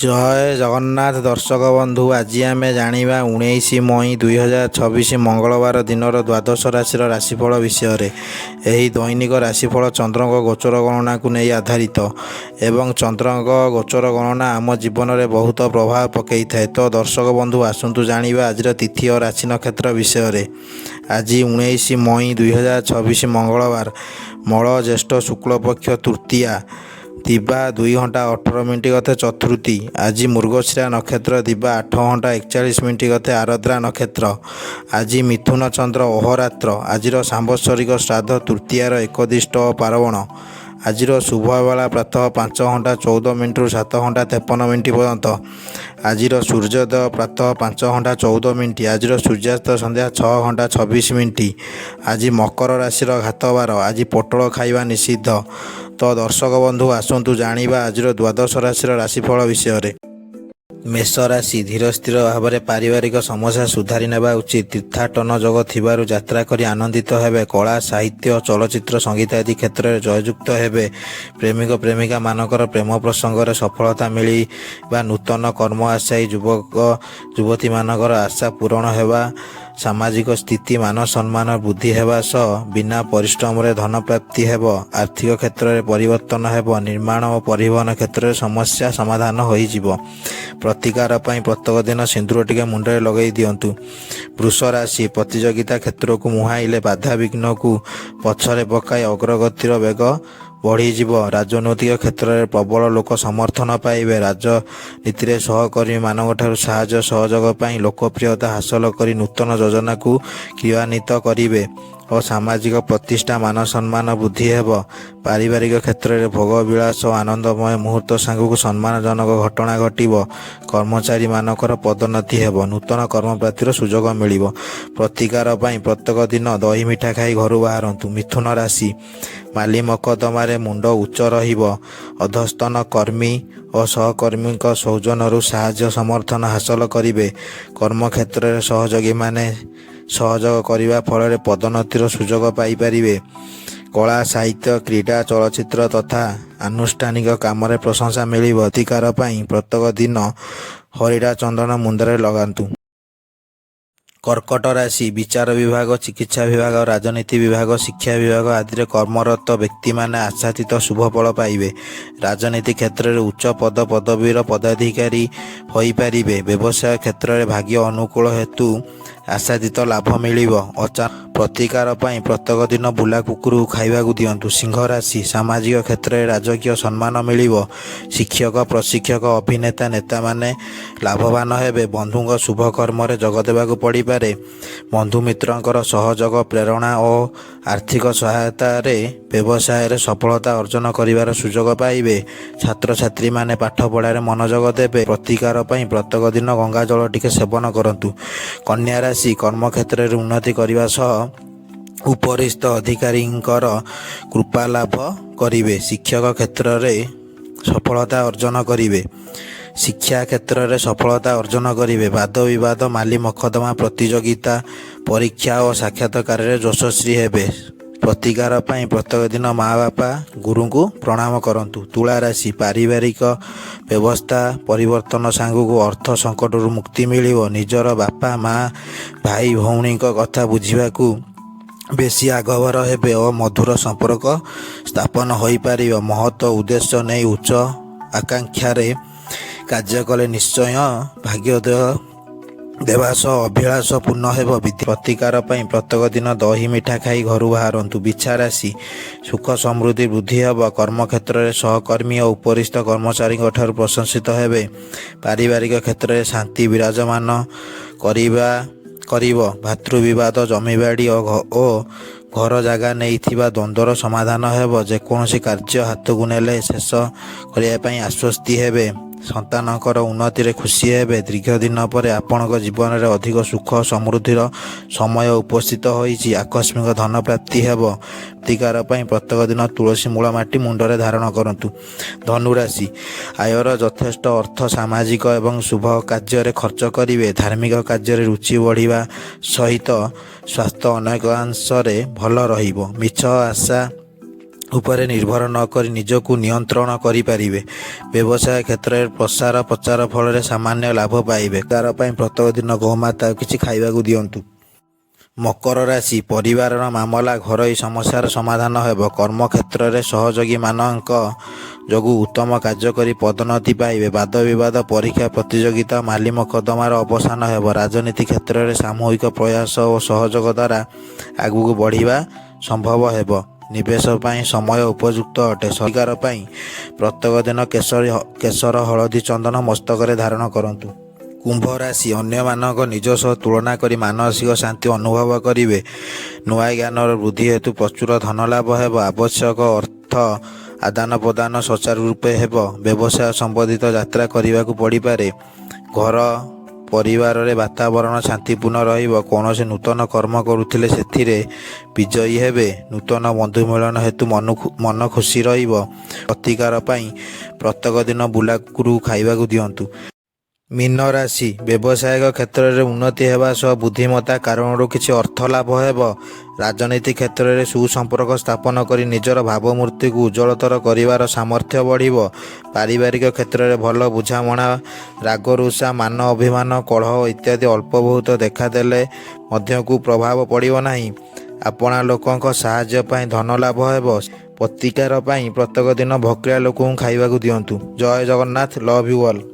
ଜୟ ଜଗନ୍ନାଥ ଦର୍ଶକ ବନ୍ଧୁ, ଆଜି ଆମେ ଜାଣିବା 19 ମଇ 2026 ମଙ୍ଗଳବାର ଦିନର ଦ୍ୱାଦଶ ରାଶିର ରାଶିଫଳ ବିଷୟରେ। ଏହି ଦୈନିକ ରାଶିଫଳ ଚନ୍ଦ୍ରଙ୍କ ଗୋଚର ଗଣନାକୁ ନେଇ ଆଧାରିତ ଏବଂ ଚନ୍ଦ୍ରଙ୍କ ଗୋଚର ଗଣନା ଆମ ଜୀବନରେ ବହୁତ ପ୍ରଭାବ ପକାଇଥାଏ। ତ ଦର୍ଶକ ବନ୍ଧୁ, ଆସନ୍ତୁ ଜାଣିବା ଆଜିର ତିଥି ଓ ରାଶି ନକ୍ଷତ୍ର ବିଷୟରେ। ଆଜି 19 ମଇ 2026 ମଙ୍ଗଳବାର, ମଳ ଜ୍ୟେଷ୍ଠ ଶୁକ୍ଳପକ୍ଷ ତୃତୀୟା, ଦିବା 2 ଘଣ୍ଟା 18 ମିନିଟ୍ ଗତେ ଚତୁର୍ଥୀ। ଆଜି ମୃଗଶିରା ନକ୍ଷତ୍ର, ଦିବା 8 ଘଣ୍ଟା 41 ମିନିଟ୍ ଗତେ ଆରଦ୍ରା ନକ୍ଷତ୍ର। ଆଜି ମିଥୁନ ଚନ୍ଦ୍ର ଅହୋରାତ୍ର। ଆଜିର ସାମ୍ବତ୍ସରିକ ଶ୍ରାଦ୍ଧ ତୃତୀୟାର ଏକୋଦିଷ୍ଟ ଓ ପାର୍ବଣ। ଆଜିର ଶୁଭ ବେଳା ପ୍ରାତଃ 5 ଘଣ୍ଟା 14 ମିନିଟ୍ରୁ 7 ଘଣ୍ଟା 53 ମିନିଟ୍ ପର୍ଯ୍ୟନ୍ତ। ଆଜିର ସୂର୍ଯ୍ୟୋଦୟ ପ୍ରାତଃ 5 ଘଣ୍ଟା 14 ମିନିଟ୍। ଆଜିର ସୂର୍ଯ୍ୟାସ୍ତ ସନ୍ଧ୍ୟା 6 ଘଣ୍ଟା 26 ମିନିଟ୍। ଆଜି ମକର ରାଶିର ଘାତବାର। ଆଜି ପୋଟଳ ଖାଇବା ନିଷିଦ୍ଧ। ତ ଦର୍ଶକ ବନ୍ଧୁ, ଆସନ୍ତୁ ଜାଣିବା ଆଜିର ଦ୍ୱାଦଶ ରାଶିର ରାଶିଫଳ ବିଷୟରେ। ମେଷ ରାଶି, ଧୀର ସ୍ଥିର ଭାବରେ ପାରିବାରିକ ସମସ୍ୟା ସୁଧାରି ନେବା ଉଚିତ। ତୀର୍ଥାଟନ ଯୋଗ ଥିବାରୁ ଯାତ୍ରା କରି ଆନନ୍ଦିତ ହେବେ। କଳା, ସାହିତ୍ୟ, ଚଳଚ୍ଚିତ୍ର, ସଙ୍ଗୀତ ଆଦି କ୍ଷେତ୍ରରେ ଜୟଯୁକ୍ତ ହେବେ। ପ୍ରେମିକ ପ୍ରେମିକାମାନଙ୍କର ପ୍ରେମ ପ୍ରସଙ୍ଗରେ ସଫଳତା ମିଳିବା, ନୂତନ କର୍ମ ଆଶାୟୀ ଯୁବକ ଯୁବତୀମାନଙ୍କର ଆଶା ପୂରଣ ହେବା, ସାମାଜିକ ସ୍ଥିତି, ମାନ ସମ୍ମାନ ବୃଦ୍ଧି ହେବା ସହ ବିନା ପରିଶ୍ରମରେ ଧନ ପ୍ରାପ୍ତି ହେବ। ଆର୍ଥିକ କ୍ଷେତ୍ରରେ ପରିବର୍ତ୍ତନ ହେବ। ନିର୍ମାଣ ଓ ପରିବହନ କ୍ଷେତ୍ରରେ ସମସ୍ୟା ସମାଧାନ ହୋଇଯିବ। ପ୍ରତିକାର ପାଇଁ ପ୍ରତ୍ୟେକ ଦିନ ସିନ୍ଦୁର ଟିକେ ମୁଣ୍ଡରେ ଲଗାଇ ଦିଅନ୍ତୁ। ବୃଷ ରାଶି, ପ୍ରତିଯୋଗିତା କ୍ଷେତ୍ରକୁ ମୁହାଁଇଲେ ବାଧାବିଘ୍ନକୁ ପଛରେ ପକାଇ ଅଗ୍ରଗତିର ବେଗ ବଢ଼ିଯିବ। ରାଜନୈତିକ କ୍ଷେତ୍ରରେ ପ୍ରବଳ ଲୋକ ସମର୍ଥନ ପାଇବେ। ରାଜନୀତିରେ ସହକର୍ମୀମାନଙ୍କଠାରୁ ସାହାଯ୍ୟ ସହଯୋଗ ପାଇଁ ଲୋକପ୍ରିୟତା ହାସଲ କରି ନୂତନ ଯୋଜନାକୁ କ୍ରିୟାନ୍ୱିତ କରିବେ ଓ ସାମାଜିକ ପ୍ରତିଷ୍ଠା, ମାନ ସମ୍ମାନ ବୃଦ୍ଧି ହେବ। ପାରିବାରିକ କ୍ଷେତ୍ରରେ ଭୋଗ ବିଳାସ ଓ ଆନନ୍ଦମୟ ମୁହୂର୍ତ୍ତ ସାଙ୍ଗକୁ ସମ୍ମାନଜନକ ଘଟଣା ଘଟିବ। କର୍ମଚାରୀମାନଙ୍କର ପଦୋନ୍ନତି ହେବ। ନୂତନ କର୍ମପ୍ରାପ୍ତିର ସୁଯୋଗ ମିଳିବ। ପ୍ରତିକାର ପାଇଁ ପ୍ରତ୍ୟେକ ଦିନ ଦହି ମିଠା ଖାଇ ଘରୁ ବାହାରନ୍ତୁ। ମିଥୁନ ରାଶି, ମାଲି ମକଦ୍ଦମାରେ ମୁଣ୍ଡ ଉଚ୍ଚ ରହିବ। ଅଧସ୍ତନ କର୍ମୀ ଓ ସହକର୍ମୀଙ୍କ ସୌଜନ୍ୟରୁ ସାହାଯ୍ୟ ସମର୍ଥନ ହାସଲ କରିବେ। କର୍ମକ୍ଷେତ୍ରରେ ସହଯୋଗୀମାନେ ସହଯୋଗ କରିବା ଫଳରେ ପଦୋନ୍ନତିର ସୁଯୋଗ ପାଇପାରିବେ। କଳା, ସାହିତ୍ୟ, କ୍ରୀଡ଼ା, ଚଳଚ୍ଚିତ୍ର ତଥା ଆନୁଷ୍ଠାନିକ କାମରେ ପ୍ରଶଂସା ମିଳିବ। ପ୍ରତିକାର ପାଇଁ ପ୍ରତ୍ୟେକ ଦିନ ହରିଡ଼ା ଚନ୍ଦନ ମୁଣ୍ଡରେ ଲଗାନ୍ତୁ। କର୍କଟ ରାଶି, ବିଚାର ବିଭାଗ, ଚିକିତ୍ସା ବିଭାଗ, ରାଜନୀତି ବିଭାଗ, ଶିକ୍ଷା ବିଭାଗ ଆଦିରେ କର୍ମରତ ବ୍ୟକ୍ତିମାନେ ଆଶାତୀତ ଶୁଭ ଫଳ ପାଇବେ। ରାଜନୀତି କ୍ଷେତ୍ରରେ ଉଚ୍ଚ ପଦ ପଦବୀର ପଦାଧିକାରୀ ହୋଇପାରିବେ। ବ୍ୟବସାୟ କ୍ଷେତ୍ରରେ ଭାଗ୍ୟ ଅନୁକୂଳ ହେତୁ ଆଶାତୀତ ଲାଭ ମିଳିବ। ପ୍ରତିକାର ପାଇଁ ପ୍ରତ୍ୟେକ ଦିନ ବୁଲା କୁକୁରକୁ ଖାଇବାକୁ ଦିଅନ୍ତୁ। ସିଂହ ରାଶି, ସାମାଜିକ କ୍ଷେତ୍ରରେ ରାଜକୀୟ ସମ୍ମାନ ମିଳିବ। ଶିକ୍ଷକ, ପ୍ରଶିକ୍ଷକ, ଅଭିନେତା, ନେତାମାନେ ଲାଭବାନ ହେବେ। ବନ୍ଧୁଙ୍କ ଶୁଭ କର୍ମରେ ଯୋଗ ଦେବାକୁ ପଡ଼ିପାରେ। ବନ୍ଧୁ ମିତ୍ରଙ୍କର ସହଯୋଗ, ପ୍ରେରଣା ଓ ଆର୍ଥିକ ସହାୟତାରେ ବ୍ୟବସାୟରେ ସଫଳତା ଅର୍ଜନ କରିବାର ସୁଯୋଗ ପାଇବେ। ଛାତ୍ରଛାତ୍ରୀମାନେ ପାଠପଢ଼ାରେ ମନୋଯୋଗ ଦେବେ। ପ୍ରତିକାର ପାଇଁ ପ୍ରତ୍ୟେକ ଦିନ ଗଙ୍ଗା ଜଳ ଟିକେ ସେବନ କରନ୍ତୁ। କନ୍ୟା ରାଶି, କର୍ମକ୍ଷେତ୍ରରେ ଉନ୍ନତି କରିବା ସହ ଉପରିସ୍ଥ ଅଧିକାରୀଙ୍କର କୃପା ଲାଭ କରିବେ। ଶିକ୍ଷକ କ୍ଷେତ୍ରରେ ସଫଳତା ଅର୍ଜନ କରିବେ। ଶିକ୍ଷା କ୍ଷେତ୍ରରେ ସଫଳତା ଅର୍ଜନ କରିବେ। ବାଦ ବିବାଦ, ମାଲି ମକଦ୍ଦମା, ପ୍ରତିଯୋଗିତା, ପରୀକ୍ଷା ଓ ସାକ୍ଷାତକାରରେ ଯଶସ୍ୱୀ ହେବେ। ପ୍ରତିକାର ପାଇଁ ପ୍ରତ୍ୟେକ ଦିନ ମା ବାପା, ଗୁରୁଙ୍କୁ ପ୍ରଣାମ କରନ୍ତୁ। ତୁଳା ରାଶି, ପାରିବାରିକ ବ୍ୟବସ୍ଥା ପରିବର୍ତ୍ତନ ସାଙ୍ଗକୁ ଅର୍ଥ ସଙ୍କଟରୁ ମୁକ୍ତି ମିଳିବ। ନିଜର ବାପା, ମା, ଭାଇ ଭଉଣୀଙ୍କ କଥା ବୁଝିବାକୁ ବେଶୀ ଆଗଭର ହେବେ ଓ ମଧୁର ସମ୍ପର୍କ ସ୍ଥାପନ ହୋଇପାରିବ। ମହତ ଉଦ୍ଦେଶ୍ୟ ନେଇ ଉଚ୍ଚ ଆକାଂକ୍ଷାରେ କାର୍ଯ୍ୟ କଲେ ନିଶ୍ଚୟ ଭାଗ୍ୟୋଦୟ ଦେବା ସହ ଅଭିଳାଷ ପୂର୍ଣ୍ଣ ହେବ। ପ୍ରତିକାର ପାଇଁ ପ୍ରତ୍ୟେକ ଦିନ ଦହି ମିଠା ଖାଇ ଘରୁ ବାହାରନ୍ତୁ। ବିଛା ରାଶି, ସୁଖ ସମୃଦ୍ଧି ବୃଦ୍ଧି ହେବ। କର୍ମକ୍ଷେତ୍ରରେ ସହକର୍ମୀ ଓ ଉପରିସ୍ଥ କର୍ମଚାରୀଙ୍କ ଠାରୁ ପ୍ରଶଂସିତ ହେବେ। ପାରିବାରିକ କ୍ଷେତ୍ରରେ ଶାନ୍ତି ବିରାଜମାନ କରିବ। ଭାତୃବିବାଦ, ଜମିବାଡ଼ି ଓ ଘର ଜାଗା ନେଇଥିବା ଦ୍ୱନ୍ଦ୍ୱର ସମାଧାନ ହେବ। ଯେକୌଣସି କାର୍ଯ୍ୟ ହାତକୁ ନେଲେ ଶେଷ କରିବା ପାଇଁ ଆଶ୍ୱସ୍ତି ହେବେ। ସନ୍ତାନଙ୍କର ଉନ୍ନତିରେ ଖୁସି ହେବେ। ଦୀର୍ଘ ଦିନ ପରେ ଆପଣଙ୍କ ଜୀବନରେ ଅଧିକ ସୁଖ ସମୃଦ୍ଧିର ସମୟ ଉପସ୍ଥିତ ହୋଇଛି। ଆକସ୍ମିକ ଧନ ପ୍ରାପ୍ତି ହେବ। ପ୍ରତିକାର ପାଇଁ ପ୍ରତ୍ୟେକ ଦିନ ତୁଳସୀ ମୂଳ ମାଟି ମୁଣ୍ଡରେ ଧାରଣ କରନ୍ତୁ। ଧନୁରାଶି, ଆୟର ଯଥେଷ୍ଟ ଅର୍ଥ ସାମାଜିକ ଏବଂ ଶୁଭ କାର୍ଯ୍ୟରେ ଖର୍ଚ୍ଚ କରିବେ। ଧାର୍ମିକ କାର୍ଯ୍ୟରେ ରୁଚି ବଢ଼ିବା ସହିତ ସ୍ୱାସ୍ଥ୍ୟ ଅନେକାଂଶରେ ଭଲ ରହିବ। ମିଛ ଆଶା ଉପରେ ନିର୍ଭର ନ କରି ନିଜକୁ ନିୟନ୍ତ୍ରଣ କରିପାରିବେ। ବ୍ୟବସାୟ କ୍ଷେତ୍ରରେ ପ୍ରସାର ପ୍ରଚାର ଫଳରେ ସାମାନ୍ୟ ଲାଭ ପାଇବେ। ତାର ପାଇଁ ପ୍ରତ୍ୟେକ ଦିନ ଗୋମାତା କିଛି ଖାଇବାକୁ ଦିଅନ୍ତୁ। ମକର ରାଶି, ପରିବାରର ମାମଲା, ଘରୋଇ ସମସ୍ୟାର ସମାଧାନ ହେବ। କର୍ମକ୍ଷେତ୍ରରେ ସହଯୋଗୀମାନଙ୍କ ଯୋଗୁଁ ଉତ୍ତମ କାର୍ଯ୍ୟ କରି ପଦୋନ୍ନତି ପାଇବେ। ବାଦ ବିବାଦ, ପରୀକ୍ଷା, ପ୍ରତିଯୋଗିତା, ମାଲିମକଦ୍ଦମାର ଅବସାନ ହେବ। ରାଜନୀତି କ୍ଷେତ୍ରରେ ସାମୂହିକ ପ୍ରୟାସ ଓ ସହଯୋଗ ଦ୍ୱାରା ଆଗକୁ ବଢ଼ିବା ସମ୍ଭବ ହେବ। ନିବେଶ ପାଇଁ ସମୟ ଉପଯୁକ୍ତ ଅଟେ। ସରକାର ପାଇଁ ପ୍ରତ୍ୟେକ ଦିନ କେଶର, ହଳଦୀ, ଚନ୍ଦନ ମସ୍ତକରେ ଧାରଣ କରନ୍ତୁ। କୁମ୍ଭ ରାଶି, ଅନ୍ୟମାନଙ୍କ ନିଜ ସହ ତୁଳନା କରି ମାନସିକ ଶାନ୍ତି ଅନୁଭବ କରିବେ। ନୂଆ ଜ୍ଞାନର ବୃଦ୍ଧି ହେତୁ ପ୍ରଚୁର ଧନ ଲାଭ ହେବ। ଆବଶ୍ୟକ ଅର୍ଥ ଆଦାନ ପ୍ରଦାନ ସୁଚାରୁ ରୂପେ ହେବ। ବ୍ୟବସାୟ ସମ୍ବନ୍ଧିତ ଯାତ୍ରା କରିବାକୁ ପଡ଼ିପାରେ। ଘର ପରିବାରରେ ବାତାବରଣ ଶାନ୍ତିପୂର୍ଣ୍ଣ ରହିବ। କୌଣସି ନୂତନ କର୍ମ କରୁଥିଲେ ସେଥିରେ ବିଜୟୀ ହେବେ। ନୂତନ ବନ୍ଧୁ ମିଳନ ହେତୁ ମନ ଖୁସି ରହିବ। ପ୍ରତିକାର ପାଇଁ ପ୍ରତ୍ୟେକ ଦିନ ବୁଲା କୁକୁରକୁ ଖାଇବାକୁ ଦିଅନ୍ତୁ। ମୀନ ରାଶି, ବ୍ୟବସାୟିକ କ୍ଷେତ୍ରରେ ଉନ୍ନତି ହେବା ସହ ବୁଦ୍ଧିମତ୍ତା କାରଣରୁ କିଛି ଅର୍ଥ ଲାଭ ହେବ। ରାଜନୀତି କ୍ଷେତ୍ରରେ ସୁସମ୍ପର୍କ ସ୍ଥାପନ କରି ନିଜର ଭାବମୂର୍ତ୍ତିକୁ ଉଜ୍ଜ୍ୱଳତର କରିବାର ସାମର୍ଥ୍ୟ ବଢ଼ିବ। ପାରିବାରିକ କ୍ଷେତ୍ରରେ ଭଲ ବୁଝାମଣା, ରାଗରୁଷା, ମାନ ଅଭିମାନ, କଳହ ଇତ୍ୟାଦି ଅଳ୍ପ ବହୁତ ଦେଖାଦେଲେ ମଧ୍ୟକୁ ପ୍ରଭାବ ପଡ଼ିବ ନାହିଁ। ଆପଣା ଲୋକଙ୍କ ସାହାଯ୍ୟ ପାଇଁ ଧନ ଲାଭ ହେବ। ପ୍ରତିକାର ପାଇଁ ପ୍ରତ୍ୟେକ ଦିନ ଭୋକିଲା ଲୋକଙ୍କୁ ଖାଇବାକୁ ଦିଅନ୍ତୁ। ଜୟ ଜଗନ୍ନାଥ। Love you all.